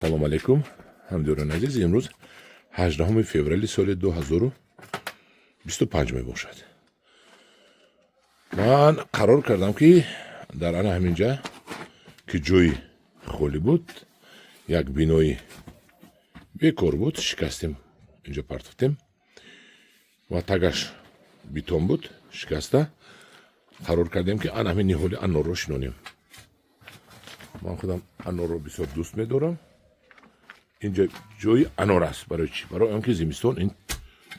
Салом алейкум, ҳамдиёрони азиз. Имрӯз 18 феврали соли 2025 мебошад. Ман қарор кардам, ки дар ана ҳамин ҷа, ки ҷои холӣ буд, як бинои бекор буд, шикастем, инҷо партофтем ва тагаш бетон буд шикаста. Қарор кардем, ки ана ҳамин ниҳоли анорро шинонем. Ман худам анорро бисёр дӯст медорам. Инҷо ҷои анор аст. Барои чӣ? Барои он ки зимистон ин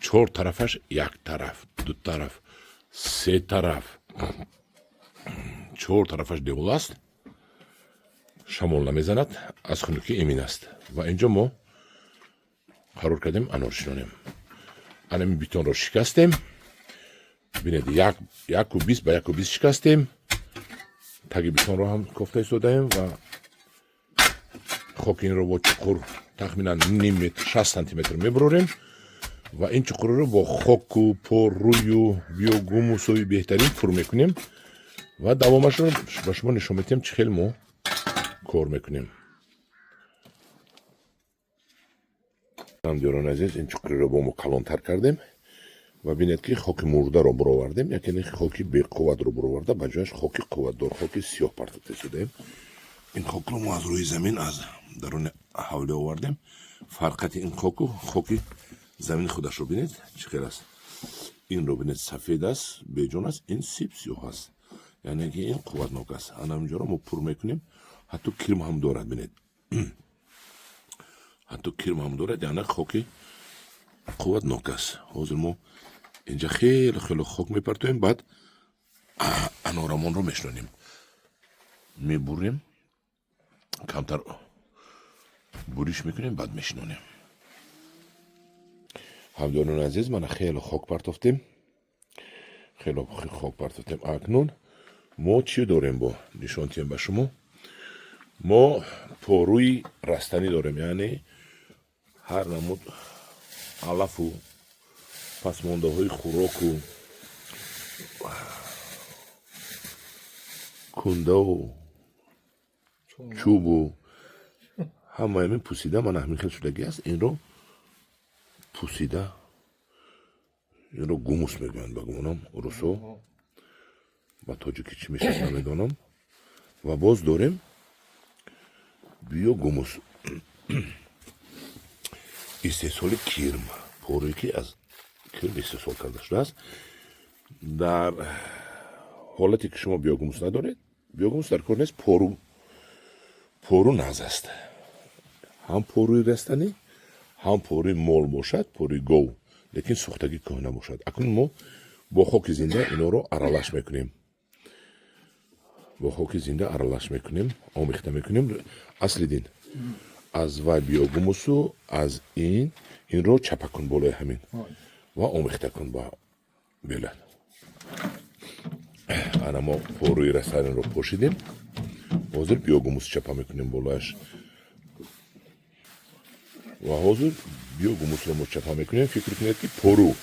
чор тарафаш, як тараф, ду тараф, се тараф, чор тарафаш девол аст, шамол намезанад, аз хунукӣ эмин аст. Ва инҷо мо қарор кардем анор шинонем. Анами бетонро шикастем. Бинед, 1,20 ба 1,20 шикастем. Таги бетонро ҳам кофта истодаем ва хоки инро бо чуқур тахминан ним метр, 60 сантиметр мебурорем ва ин чуқурро бо хоку поррӯю биогумусои беҳтарин пур мекунем ва давомашро ба шумо нишон медиҳем, чӣ хел мо кор мекунем. Ҳамдиёрони азиз, ин чуқуриро бо мо калонтар кардем ва бинед, ки хоки мурдаро буровардем, яке хоки беқувватро буроварда, ба ҷояш хоки қувватдор, хоки сиёҳ партофта истодаем. Ин хокро мо аз рӯи замин, аз даруни ҳавлӣ овардем. Фарқати ин хоку хоки замини худашро бинед, чӣ хел аст. Инро бинед, сафед аст, беҷон аст, ин сип сиёҳ аст, яъне ки ин қувватнок аст. Ана инҷоро мо пур мекунем. Ҳатто кирм ҳам дорад, бинед, ҳатто кирм ҳам дорад, яъне хоки қувватнок аст. Ҳозир мо инҷа хеле хеле хок мепартоем, баъд анорамонро мешинонем, мебурем, камтар буриш мекунем, баъд мешинонем. Ҳамдиёрони азиз, мана хеле хок партофтем, хеле хок партофтем. Акнун мо чӣ дорем, бо нишон диҳем ба шумо. Мо порӯи растанӣ дорем, яъне ҳар намуд алафу пасмондаҳои хӯроку кундаву чӯбу ҳамаи ҳамин пусида, мана ҳамин хел шудагӣ аст. Инро пусида, инро гумус мегӯянд, ба гумонам, русо. Ба тоҷикӣ чӣ мешавад, намедонам. Ва боз дорем биогумус, истеҳсоли кирм, порӯе ки аз кирм истеҳсол карда шудааст. Дар ҳолате ки шумо биогумус надоред, биогумус дар кор нест, пору, пору нағз аст. Ҳам порӯи растанӣ, ҳам порӯи мол бошад, порӯи гов, лекин сӯхтагӣ кӯҳна бошад. Акнун мо бо хоки зинда инҳоро аралаш мекунем, бо хоки зинда аралаш мекунем, омехта мекунем. Аслидин, аз вай биогумусу аз ин инро чапа кун болои ҳамин ва омехта кун ба белад. Ана мо порӯи растаниро пошидем, ҳозир биогумус чапа мекунем болояш. Ва ҳозир биогумусро мо чапа мекунем. Фикр кунед, ки пору,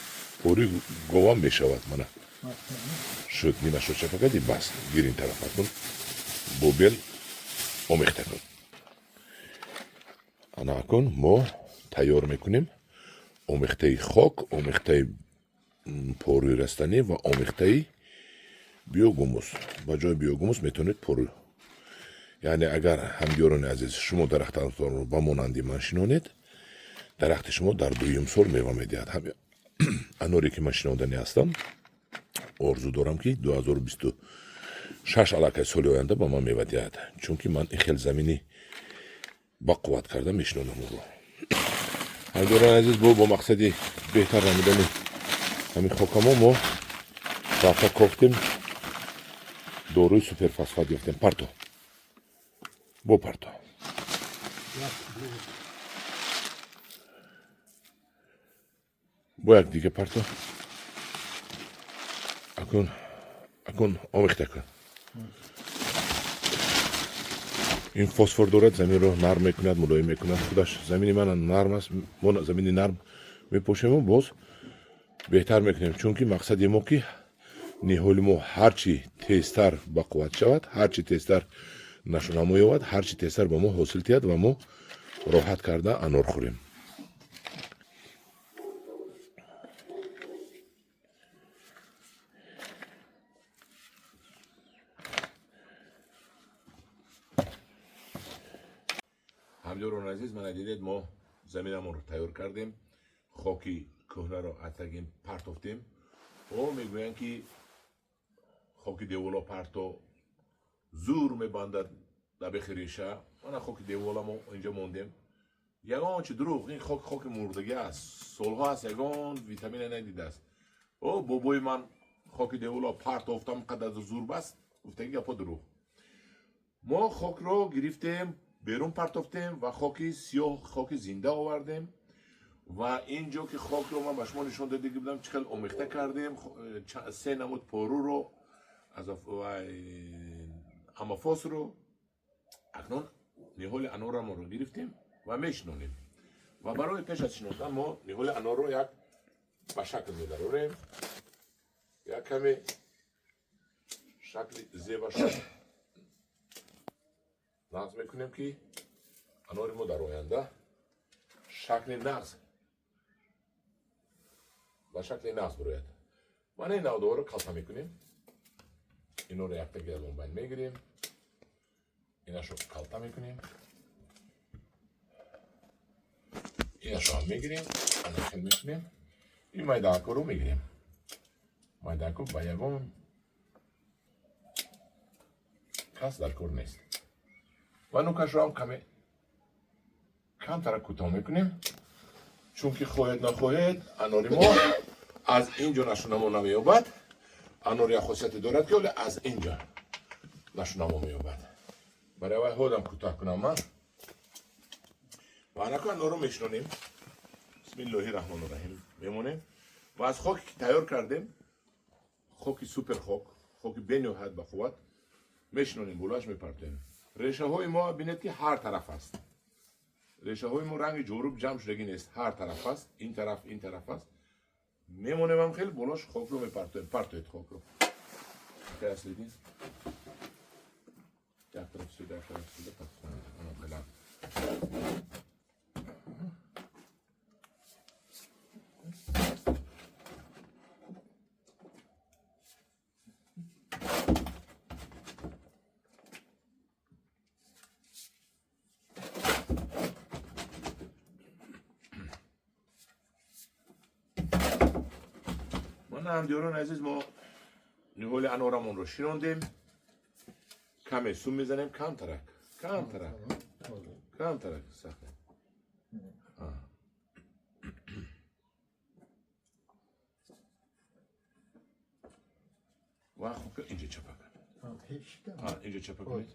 порӯи говам мешавад. Мана шуд, нимашро чапа кардӣ, бас, гир ин тараф. Акун бо бел омехта кун. Ана акун мо тайёр мекунем омехтаи хок, омехтаи порӯи растанӣ ва омехтаи биогумус. Ба ҷои биогумус метавонед порӯ. Яъне агар, ҳамдиёрони азиз, шумо дарахтатонро ба монанди ман шинонед, дарахти шумо дар дуюм сол мева медиҳад. Аноре ки ман шинонданӣ ҳастам, орзу дорам, ки 2026, аллакай соли оянда, ба ман мева диҳад, чунки ман ин хел замини бақувват карда мешинонам ӯро. Ҳамдиёрони азиз, бо мақсади беҳтар намудани ҳамин хокамо мо рафта кофтем, доруи суперфосфат ёфтем. Парто, бо парто, бо як дига парто. Акун, акун омехта кун. Ин фосфор дорад, заминро нарм мекунад, мулоим мекунад. Худаш замини ман нарм аст. Мо замини нарм мепошему боз беҳтар мекунем, чунки мақсади мо ки ниҳоли мо ҳарчи тезтар бақувват шавад, ҳарчи тезтар нашонамо ёбад, ҳарчи тезтар ба мо ҳосил диҳад ва мо Роҳат карда анор хӯрем. Ҳамдиёрони азиз, мана дидед, мо заминамонро тайёр кардем, хоки кӯҳнаро аз тагин партофтем. О, мегӯянд, ки хоки девола парто, зур мебандад дар бехи реша. Мана хоки девола мо инҷа мондем. Ягон чи дурӯғ, ин хок хоки мурдагӣ аст, солҳо аст, ягон витамина надидааст. О, бобои ман хоки девола партофтам, қадар зур баст, гуфтаги гапо дурӯғ. Мо хокро гирифтем, берун партофтем ва хоки сиёҳ, хоки зинда овардем. Ва ин ҷо ки хокро ман ба шумо нишон дода будам, чӣ хел омехта кардем се намуд поруро амофосро. Акнун ниҳоли анорамонро гирифтем ва мешинонем. Ва барои пеш аз шинондан мо ниҳоли анорро як ба шакл медарорем, як каме шакли зебашо нағз мекунем, ки анори мо дар оянда шакли нағз, ба шакли нағз бирояд. Мана ин навдаҳоро калта мекунем, инҳоро яктаги аз он байн мегирем, инашо калта мекунем, инашо ҳам мегирем, ана хел мекунем. Ин майдаакҳоро мегирем, майдаакҳо ба ягон кас дар кор нест. Ва нукашро ҳам каме камтара кӯтоҳ мекунем, чунки хоҳед нахоҳед, анори мо аз ин ҷо нашунамо намеёбад. Анор як хосияте дорад, ки оле аз ин ҷо нашунамо меёбад. Барои вай ҳодам кӯтоҳ кунам ман. Ва анако анорро мешинонем, бисмиллоҳи раҳмони раҳим мемонем ва аз хоке ки тайёр кардем, хоки супер хок, хоки бениҳоят ба қувват, мешинонем, болоаш мепартоем. Решаҳои мо бинед, ки ҳар тараф аст. Решаҳои мо ранги ҷоруб ҷамъ шудагӣ нест, ҳар тараф аст, ин тараф, ин тараф аст. Мемонем ҳам хеле, болош хокро мепартоем. Партоед хокро. Аслидин, як тараф сюда, як тараф сюда. Хеле. Мана, ҳамдиёрони азиз, мо ниҳоли анорамонро шинондем. Каме сум мезанем, камтарак, камтарак, камтарак сахт. Ва хок инҷа чапа кун, инҷа чапа кунед,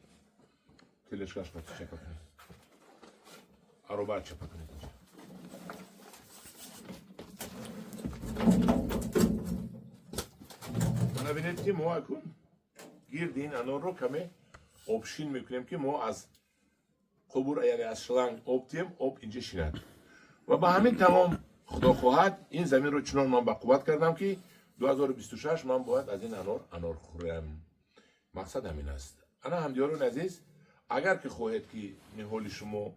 тележкаш чапа кунед, аробар чапа кунед инҷа. Мана бинед, ки мо акун гирди ин анорро каме обшин мекунем, ки мо аз қубур, яъне аз шланг об тием, об инҷа шинад. Ва ба ҳамин тамом. Худо хоҳад, ин заминро чунон ман ба қувват кардам, ки 2026 ман бояд аз ин анор анор хӯрам. Мақсад ҳамин аст. Ана, ҳамдиёрони азиз, агар ки хоҳед, ки ниҳоли шумо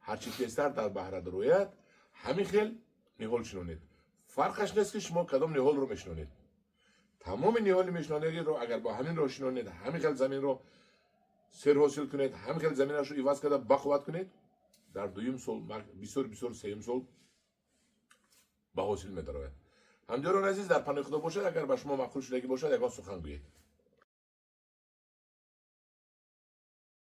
ҳарчи тезтар дар баҳра дарояд, ҳамин хел ниҳол шинонед. Фарқаш нест, ки шумо кадом ниҳолро мешинонед. Тамоми ниҳоли мешинонедро агар бо ҳамин роҳ шинонед, ҳамин хел заминро серҳосил кунед, ҳамин хел заминашро иваз карда бақувват кунед, дар дуюм сол, бисёр бисёр сеюм сол ба ҳосил медарояд. Ҳамдиёрони азиз, дар паноҳи Худо бошад. Агар ба шумо маъқул шудагӣ бошад, ягон сухан гӯед.